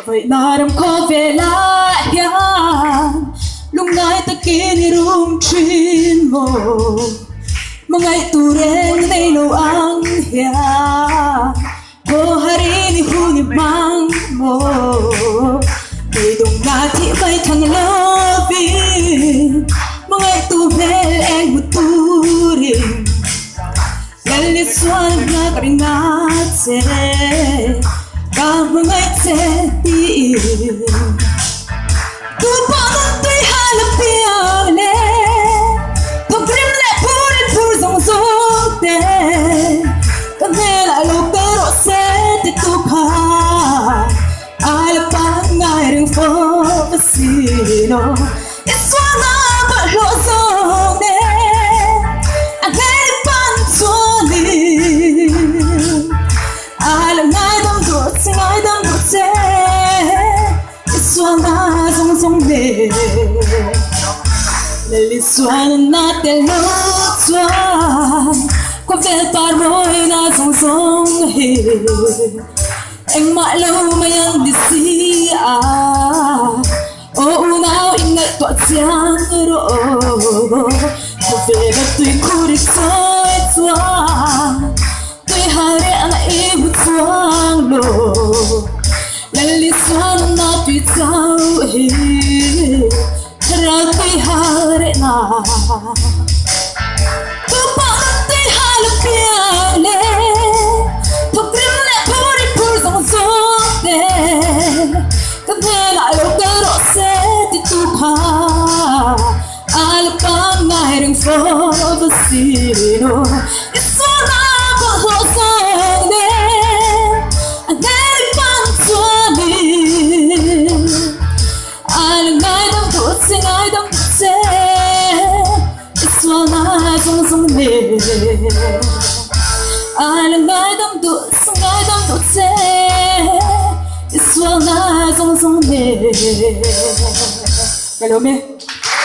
Vaihna ram khawvelah hian lungngai takin i rum thin maw? Hmangaih tur eng nei lo ang hian khaw harin i hun i hmang maw? Beidawngna thih mai thang lovin hmangaih tu hmel eng hmu turin Lal Isuan hna ka ring a che, ka hmangaih che tiin. Tu pawh nun tui hal a piang le, thawk rim leh phur in phur zawng zawng te, ka hnenah lo pe rawh se ti tu kha, a la pangngai reng fo va si lo. Isuan a bawlhhlawh zawng e, a hmel pan chuanin a la ngaidam duh che, ngaidam duh che, Isuan a zawng zawng nen. Lal Isuan a na tel lo chuan khawvel par mawina zawng zawng hi engmah lo mai ang ni si a. Aw unau inngaihtuah chiang rawh Khawvela tui khur i sawi chuan Tui hal reh ang a i hmu chuang lo Lal Isuan na tui chauh hi Thlarau tui hal reh na Tu pawh nun tui hal a piang le Thawk rim leh phur i phur zawng zawng te Ka hnenah lo kal rawh se ti tu kha a la pangngai reng fo va si lo. I sualna bawlhhlawh zawng nen a hnen pan chuanin a la ngaidam duh che, ngaidam duh che i sualna zawng zawng nen a la ngaidam duh che, ngaidam duh che i sualna zawng zawng nen. Ka lawm e.